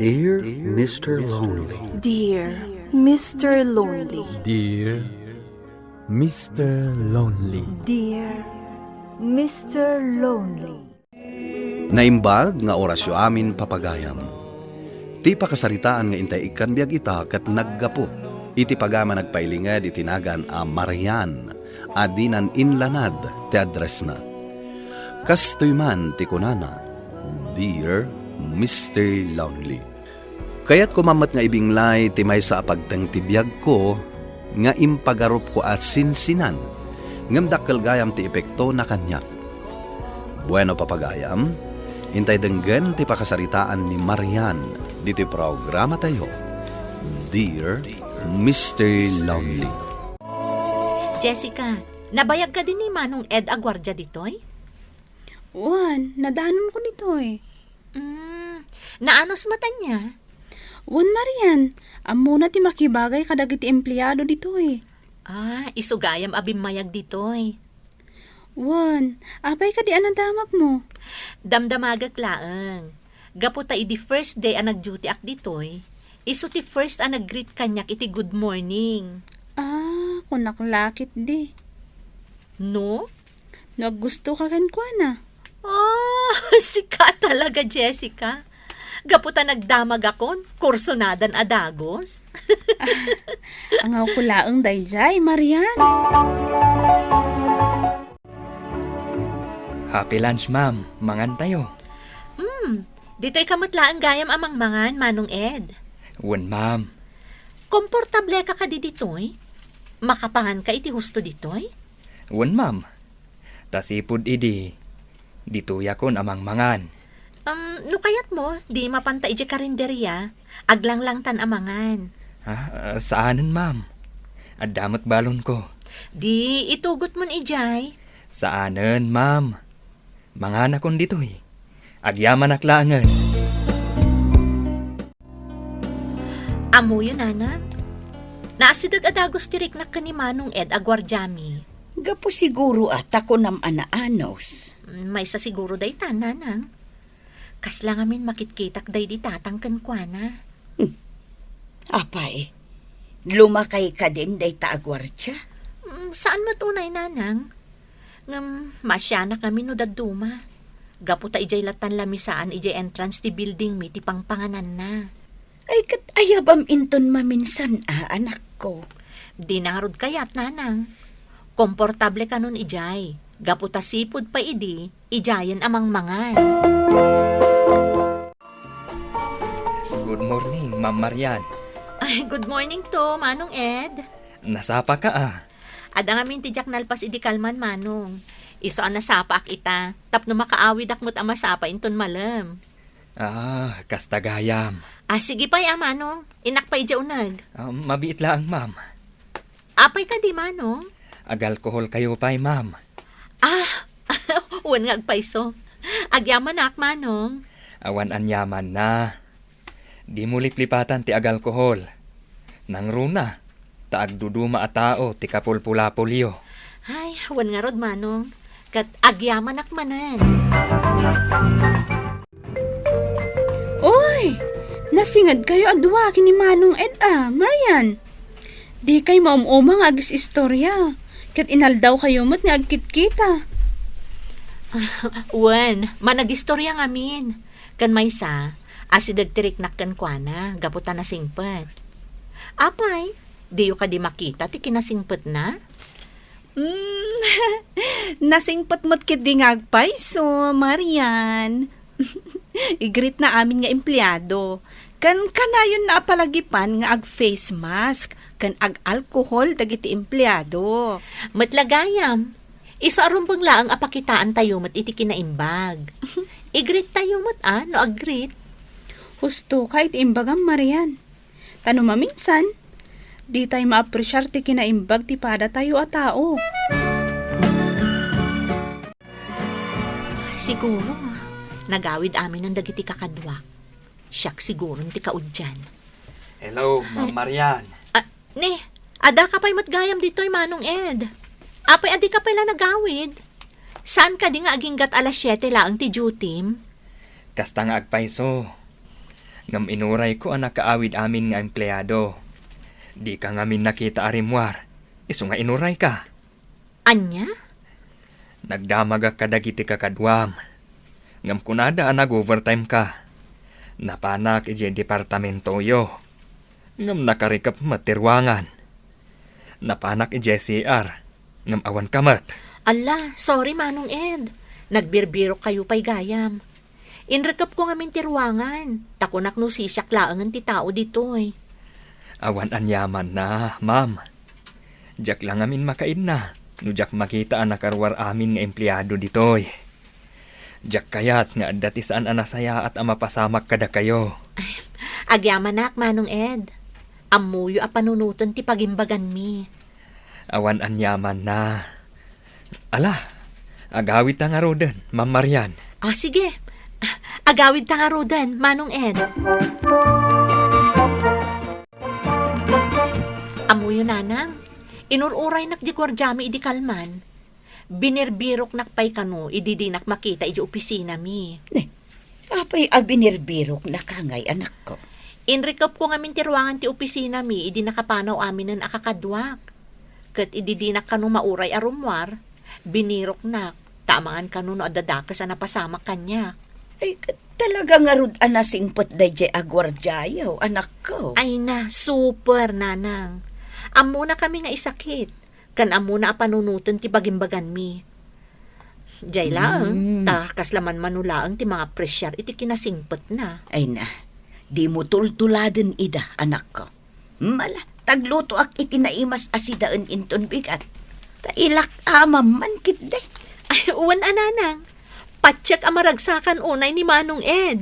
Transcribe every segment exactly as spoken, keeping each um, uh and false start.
Dear Mister Lonely. Dear Mister Lonely. Dear Mister Lonely. Dear Mister Lonely. Naimbag nga orasyo amin, papagayam. Ti pakasaritaan nga intay ikkan biag ita ket naggapu iti pagayam a nagpailinged iti nagan a Marian a dinan inlanad ti addressna. Kastoy man ti kunana, "Dear Mister Lonely." Kayatko man met nga ibinglay ti maysa a pagteng ti biagko nga impagarupko a sinsinan, ngem dakkel gayam ti epektona kaniak. Bueno, papagayam, intay denggen ti pakasaritaan ni Marian ditoy programatayo, Dear Mister Lonely. Jessica, nabayag kadi ni Manong Ed a guardia ditoy? Wen, nadanonko ditoy. Mm, naanos met ania? Wen, Marian, ammona ti makibagay kadagiti empleado ditoy. Ah, isu gayam a bimmayag ditoy. Wen, apay kadi a nadamagmo? Damdamagek laeng. Gapu ta idi first day a nag-duty ak ditoy, isu ti first a nag-greet kaniak iti good morning. Ah, kunak la ketdi. No? No aggustoka kenkuana. Ah, sika talaga, Jessica. Gapu ta nagdamagakon, kursonadan a dagus. Angawko laeng daydiay, Marian. Happy lunch, ma'am. Mangantayo. Hmm, ditoy ka met laeng gayam a mangmangan, Manong Ed. Wen, ma'am. Komportableka kadi ditoy? Makapanganka iti husto ditoy? Wen, ma'am. Ta sipud idi, ditoyakon a mangmangan. Um, no kayatmo, di mapanta idiay karinderia, aglanglangtan a mangan. Ah, ah, saanen, ma'am. Adda met balonko. Di itugotmon idiay. Saanen, ma'am. Manganakon ditoy. Agyamanak laengen. Ammoyo, nanang. Naasideg a dagus ti riknak ken ni Manong Ed a guardiami. Gapu siguro a ta kunam a naanos. Mm, maysa siguro dayta, nanang. Kasla ngamin makitkitak daydi tatang kenkuana. Hmm. Apay, lumakay kadin dayta a guardia? Mm, saan met unay, nanang. Ngem maasianak ngamin no dadduma. Gapu ta idiay lattan lamisaan idiay entrance ti building mi ti pangpangananna. Ay, ket ayabam inton maminsan a, anakko. Dina ngarud kayat, nanang. Komportable kanon idiay. Gapu ta sipud pay idi, idiayen a mangmangan. Good morning, Ma'am Marian. Ay, good morning to, Manong Ed. Nasapaka, a? Adda ngamin ti diak nalpas idi kalman, Manong. Isu a nasapaak ita, tapno makaawidak met a masapa inton malem. Ah, kasta gayam. Ah, sige pay, a, Manong. Innak pay idiay uneg. Ah, mabiit laeng, ma'am. Apay kadi, Manong? Agalkoholkayo pay, ma'am. Ah, wen nga agpayso. Agyamanak, Manong. Awan aniamanna. Dimo liplipatan ti agalkohol. Nangruna, ta agduduma a tao ti kapulpulapolyo. Ay, wen ngarud, Manong. Ket agyamanak manen. Oy! Nasingedkayo a dua ken ni Manong Ed a, Marian. Dikay maum-uma nga agis-istorya, ket inaldawkayo met nga agkitkita. Wen, managistorya ngamin. Ken maysa, asideg ti riknak kenkuana gapu ta nasingpet. Apay, diyo kadi makita ti kinasingpetna? Mm, nasingpet met ketdi nga agpayso, Marian. Igreetna amin nga empleado. Ken kanayonna a palagipan nga ag-face mask ken ag-alcohol dagiti empleado. Met la gayam, isu a rumbeng laeng a pakitaantayo met iti kinaimbag. Igreettayo met a no ag-greet. Husto ka iti imbagam, Marian. Ta no maminsan, ditay maapresiar ti kinaimbag ti padatayo a tao. Siguro, nagawid aminen dagiti kakaduak. Siak siguron ti kaudian. Hello, Ma'am Marian. Ah, ne, adda ka pay met gayam ditoy, Manong Ed. Apay a dika pay la nagawid? Saan kadi nga aginggat alas siete laeng ti duty-m? Kasta nga agpayso. Ngem inurayko a nakaawid amin nga empleado. Dika ngamin nakita a rimmuar, isu nga inurayka. Ania? Nagdamagak kadagiti kakaduam. Ngem kunada a nag-overtime ka. Napanak idiay departamentoyo. Ngem nakarikep met ti ruangan. Napanak idiay C R. Ngem awan ka met. Alla, sorry, Manong Ed. Nagbirbirok kayo pay gayam. Inrikepko ngamin ti ruangan, ta kunak no sisiak laengen ti tao ditoy. Awan aniamanna, ma'am. Diak la ngamin makaidna no diak makita a nakaruar amin nga empleado ditoy. Diak kayat nga adda ti saan a nasayaat a mapasamak kadakayo. Agyamanak, Manong Ed. Ammoyo a panunoten ti pagimbaganmi. Awan aniamanna. Ala, agawidta ngaruden, Ma'am Marian. Ah, sige. Agawidta ngaruden, Manong Ed. Ammoyo, Nanang, inur-uraynak di guardiami idi kalman. Binirbiroknak pay kano idi dinak makita idi opisinami. Ne, apay a binirbiroknaka ngay, anakko? Inrikepko ngamin ti ruangan ti opisinami idi nakapanaw aminen a kakaduak. Ket idi dinak kano mauray a rummuar, biniroknak, ta amangan kano no adda dakes a napasamak kaniak. Ay, ket talaga ngarud a nasingpet daydiay a guardiayo, anakko. Ay na, super, Nanang. Ammona kami nga isakit. Ken ammona a panunoten ti bagimbaganmi. Jay laeng, Mm. ta kasla manmano laeng ti mangapresiar iti kinasingpetna. Ay na, dimo tultuladen ida, anakko. Mala, taglutoak iti naimas a sidaen inton bigat. Ta ilak amam man ketdi. Ay, wen a, Nanang. Patiek a maragsakan unay ni Manong Ed.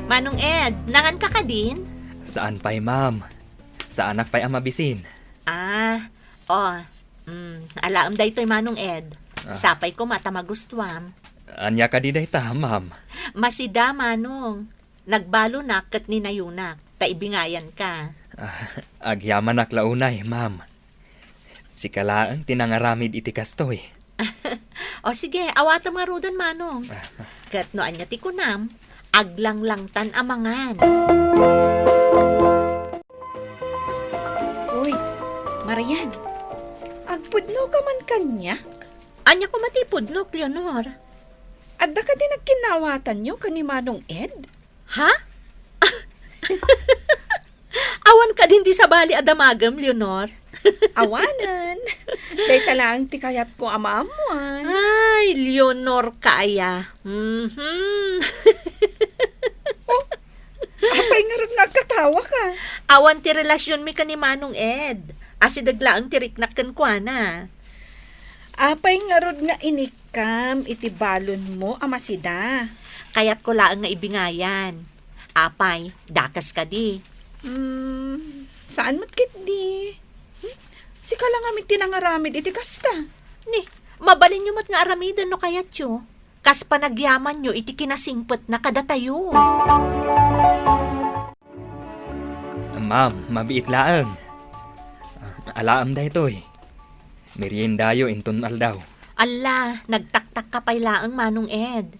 Manong Ed, nangan ka kadin? Saan pay, ma'am. Saanak pay a mabisin. Ah, oh, mm, alaem daytoy, Manong Ed. Ah. Sapay koma ta magustuam. Ania kadi dayta, ma'am? Masida, Manong. Nagbalonak ket ninayunak, ta ibingayanka. Ah, agyamanak la unay, ma'am. Sika laeng ti nangaramid iti kastoy. O sige, awatem ngaruden, Manong. Ah, ah. Ket no ania ti kunam, aglanglangtan a mangan. Uy, Marian, agpudno ka man kaniak? Ania koma ti ipudnok, Leonor? Adda kadi nagkinnawatanyo ken ni Manong Ed? Ha? Awan kadin ti sabali a damagem, Leonor? Awanen. Dayta laeng ti kayatko a maammuan. Ay, Leonor ka aya. Mhm. Oh, apay ngarud nga agkatawaka? Awan ti relasionmi ken ni Manong Ed. Asideg laeng ti riknak kenkuana. Apay ngarud nga inik- Kam iti balonmo a masida. Kayatko laeng nga ibingayan. Apay, dakes kadi? Hmm, saan met ketdi? Hmm? Sika la ngamin ti nangaramid iti kasta. Ni, mabalinyo met nga aramiden no kayatyo. Kas panagyamanyo iti kinasingpetna kadatayo. Ma'am, mabiit laeng. Alaem daytoy. Meriendayo inton aldaw. Alla, nagtaktak ka pay laeng, Manong Ed.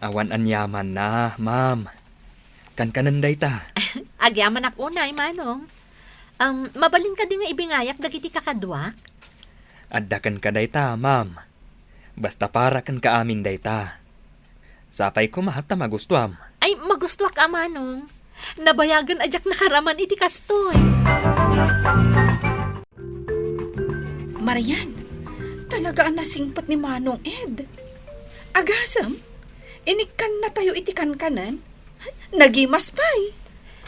Awan aniamanna, ma'am. Kankanen dayta. Agyamanak unay, Manong. Am, mabalin kadi nga ibingayak dagiti kakaduak? Adda kenka dayta, ma'am. Basta para kenka amin dayta. Sapay koma ta magustuam. Ay, magustuak a, Manong. Nabayagen a diak nakaraman iti kastoy. Marian, talaga a nasingpet ni Manong Ed. Agasem, inikkannatayo iti kankanen. Nagimas pay.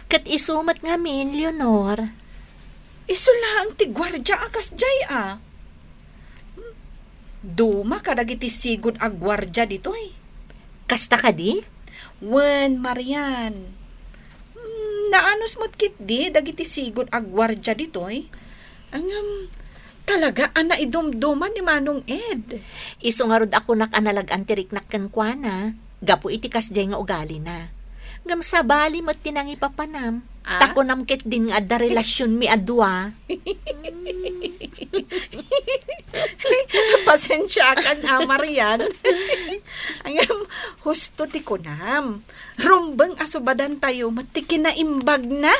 Ket isu met ngamin, Leonor. Isu laeng ti guardia a kasdiay a. Duma kadagiti sigud a guardia ditoy. Kasta kadi? Wen, Marian. Hmm, naanus met ketdi dagiti sigud a guardia ditoy. Ngem, talaga a naidumduma ni Manong Ed. Isu ngarud a kunak a nalag-an ti riknak kenkuana, gapu iti kasdiay nga ugalina. Ngem sabali met ti nangipapanam, ah? Ta kunam ketdin nga adda relasionmi a dua. Pasensiakan, a, Marian. Ngem, husto ti kunam. Rumbeng a subadantayo met ti kinaimbagna.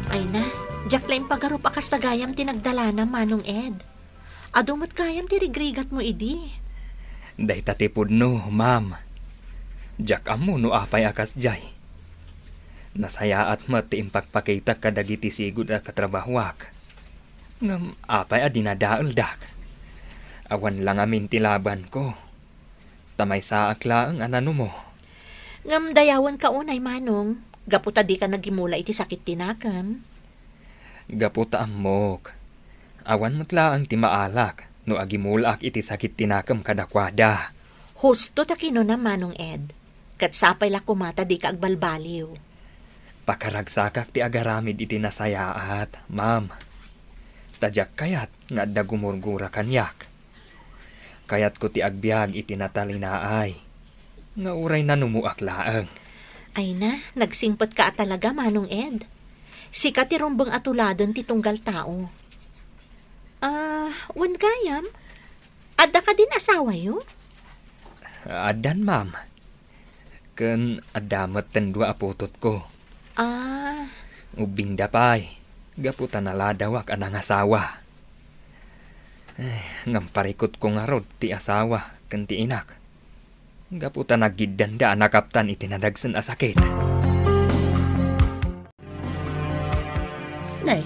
Ay na, diak la impagarup a kasta gayam ti nagdalana, Manong Ed. Adu met gayam ti rigrigatmo idi. Dayta ti pudno, ma'am. Diak ammo no apay a kasdiay. Nasayaat met ti impakpakitak kadagiti sigud a katrabahoak. Ngem apay a dinadaeldak? Awan la ngamin ti labanko. Ta maysaak laeng a nanumo. Ngem dayawenka unay, Manong, gapu ta dika nagimula iti sakit ti nakem. Gapu ta ammok, awan met laeng ti maalak no agimulaak iti sakit ti nakem kadakuada. Husto ta kinunam, Manong Ed, ket sapay la koma ta dika agbalbaliw. Pakaragsakak ti agaramid iti nasayaat, ma'am. Ta diak kayat nga adda gumurgura kaniak. Kayatko ti agbiag iti natalinaay, nga uray nanumoak laeng. Ay na, nagsingpetka a talaga, Manong Ed. Sika ti rumbeng a tuladen ti tunggal tao. Ah, wen gayam, adda kadin asawayo? Addan, ma'am. Ken adda met ten dua a putotko. Ah. Ubbingda pay, gapu ta naladawak a nangasawa. Eh, ngem parikutko ngarud ti asawa ken ti inak. Gapu ta naggiddanda a nakaptan iti nadagsen a sakit. Nay,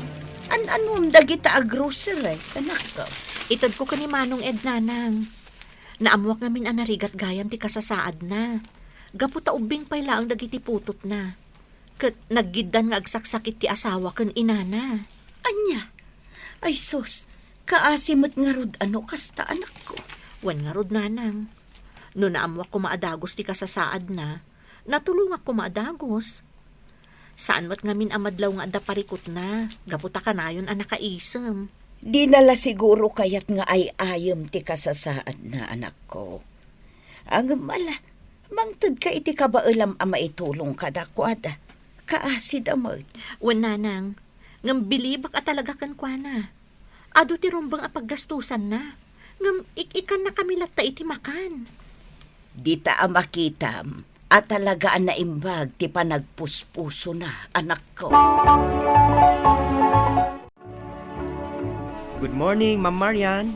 an-anuem dagita a groceries, anakko? Itedko ken ni Manong Ed, nanang. Naammoak ngamin a narigat gayam ti kasasaadna. Gapu ta ubbing pay laeng dagiti putotna. Ket naggiddan nga agsaksakit ti asawa ken inana. Ania? Ay sus, kaasi met ngarud a no kasta, anakko. Wen ngarud, nanang. No naammoak koma a dagus ti kasasaadna, natulongak koma a dagus. Saan met ngamin a madlaw nga adda parikutna, gapu ta kanayon a nakaisem. Dina la siguro kayat nga ay-ayem ti kasasaadna, anakko. Ngem ala, mangtedka iti kabaelam a maitulong kadakuada. Kaasida met. Wen, nanang, ngem bilibak a talaga kenkuana. Adu ti rumbeng a paggastusanna, ngem ik-ikannakami latta iti makan. Dita a makitam a talaga a naimbag ti panagpuspusona, anakko. Good morning, Ma'am Marian.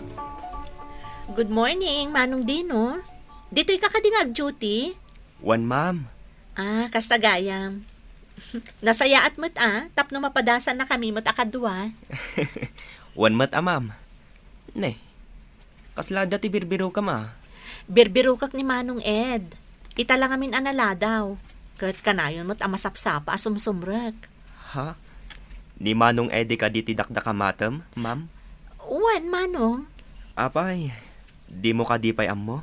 Good morning, Manong Dino. Ditoy ka kadi nga ag-duty? Wen, ma'am. Ah, kasta gayam. Nasayaat met a, tapno mapadasannakami met a kadua. Wen met a, ma'am. Ne, kasla adda ti birbirokam a? Birbirokak ni Manong Ed. Ita la ngamin a naladaw. Ket kanayon met a masapsapa a sumsumrek. Ha? Ni Manong Edi kadi ti dakdakamatem, ma'am? Wen, Manong. Apay, dimo kadi pay ammo?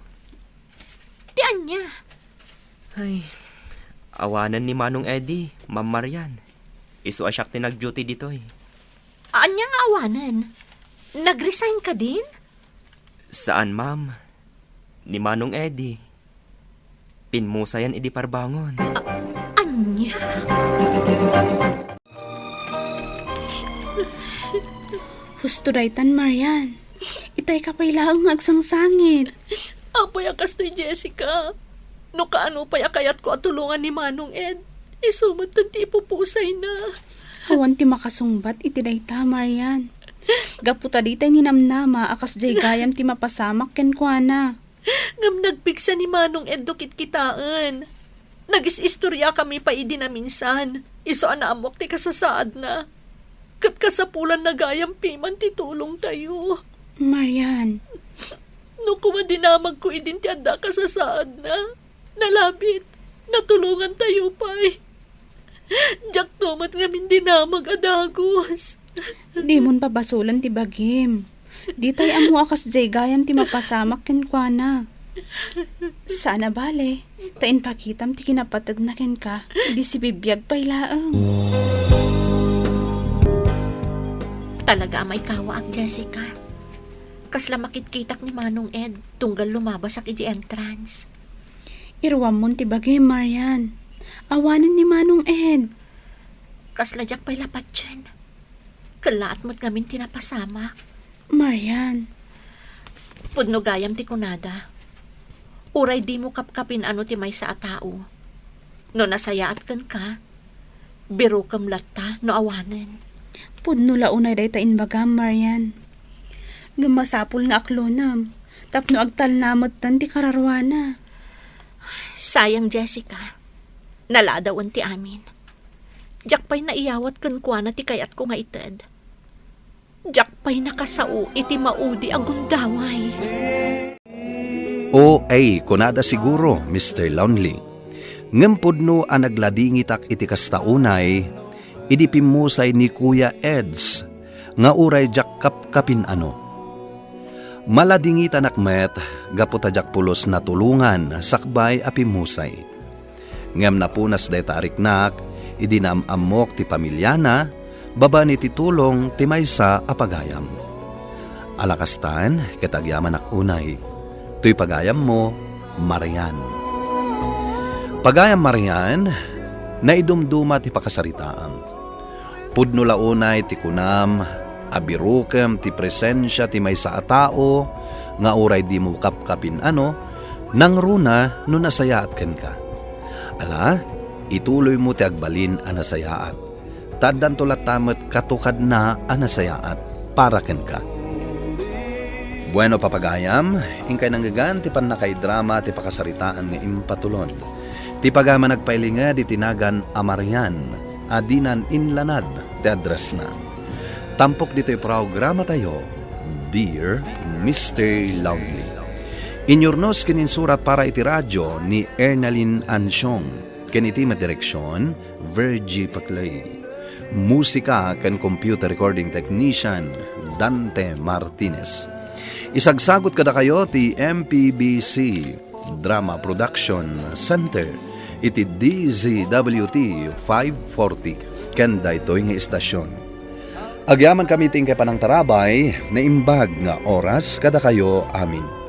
Ti ania? Ay, awanen ni Manong Edi, Ma'am Marian. Isu a siak ti nag-duty ditoy. Ania nga awanen? Nag-resign ka din? Saan, ma'am. Ni Manong Edi, pinmusayan idi parbangon. A-, ania? Husto daytan, Marian. Itay ka pay laeng nga agsangsangit. Apay a kastoy, Jessica? No kaano pay a kayatko a tulongan ni Manong Ed, isu met ti ipupusayna. Awan ti makasungbat iti dayta, Marian. Gapu ta ditay ninamnama a kasdiay gayam ti mapasamak kenkuana. Ngem nagpigsa ni Manong Eddo kitkitaen. Nagis-istoriakami pay idi naminsan. Isu a naammoak ti kasasaadna. Ket kasapulanna gayam piman ti tulongtayo. Marian. No koma dinamagko idin ti adda kasasaadna, nalabit, natulongantayo pay. Diakto met ngamin dinamag a dagus. Dimon pabasolen ti bagim. Ditay ammo a kasdiay gayam ti mapasamak kenkuana. Saan a bale, ta impakitam ti kinapategna kenka, idi sibibiag pay laeng. Talaga a maikawaak, Jessica. Kasla makitkitak ni Manong Ed, tunggal lumabasak iti entrance. Iruammon ti bagim, Marian. Awanen ni Manong Ed. Kasla diak pay la patien. Kellaat met ngamin ti napasamak. Marian. Pudno gayam ti kunada. Uray dimo kapkapin-ano ti maysa a tao. No nasayaat kenka, birokem latta no awanen. Pudno la unay dayta imbagam, Marian. Ngem masapul nga aklonem, tapno agtalna metten ti kararuana. Sayang, Jessica. Naladawen ti amin. Diak pay naiyawat kenkuana ti kayatko nga ited. Diak pay nakasao iti maudi a gundaway. O A, kunada siguro, Mister Lonely. Ngem pudno a nagladingitak iti kasta unay, idi pimmusay ni Kuya Eds nga uray diak kapkapin-ano. Maladingitanak met gapu ta diak pulos natulongan sakbay a pimmusay. Ngem napunas dayta a riknak idi naam-ammok ti pamiliana babaen iti tulong ti maysa a pagayam. Ala kastan, ket agyamanak unay. Toy pagayammo, Marian. Pagayam Marian, naidumduma ti pakasaritaam. Pudno la unay ti kunam a birokem ti presensia ti maysa a tao nga uray dimo kapkapin-ano, nangruna no nasayaat kenka. Ala, ituloymo ti agbalin a nasayaat. Ta addanto latta met katukadna a nasayaat para kenka. Bueno, papagayam, inkay nanggegan ti pannakaidrama ti pakasaritaan nga impatulod. Ti pagayam a nagpailinged iti nagan a Marian a dinan inlanad ti addressna. Tampok ditoy programatayo, Dear Mister Lonely. Inyurnos ken insurat para iti radio ni Ernalyn Ansiong, ken iti madireksion, Virgie Paclay. Musika ken computer recording technician, Dante Martinez. Isagsagut kadakayo ti M P B C Drama Production Center iti D Z W T five forty ken daytoy nga istasyon. Agyamankami ti inkay panangtarabay, naimbag nga oras kadakayo amin.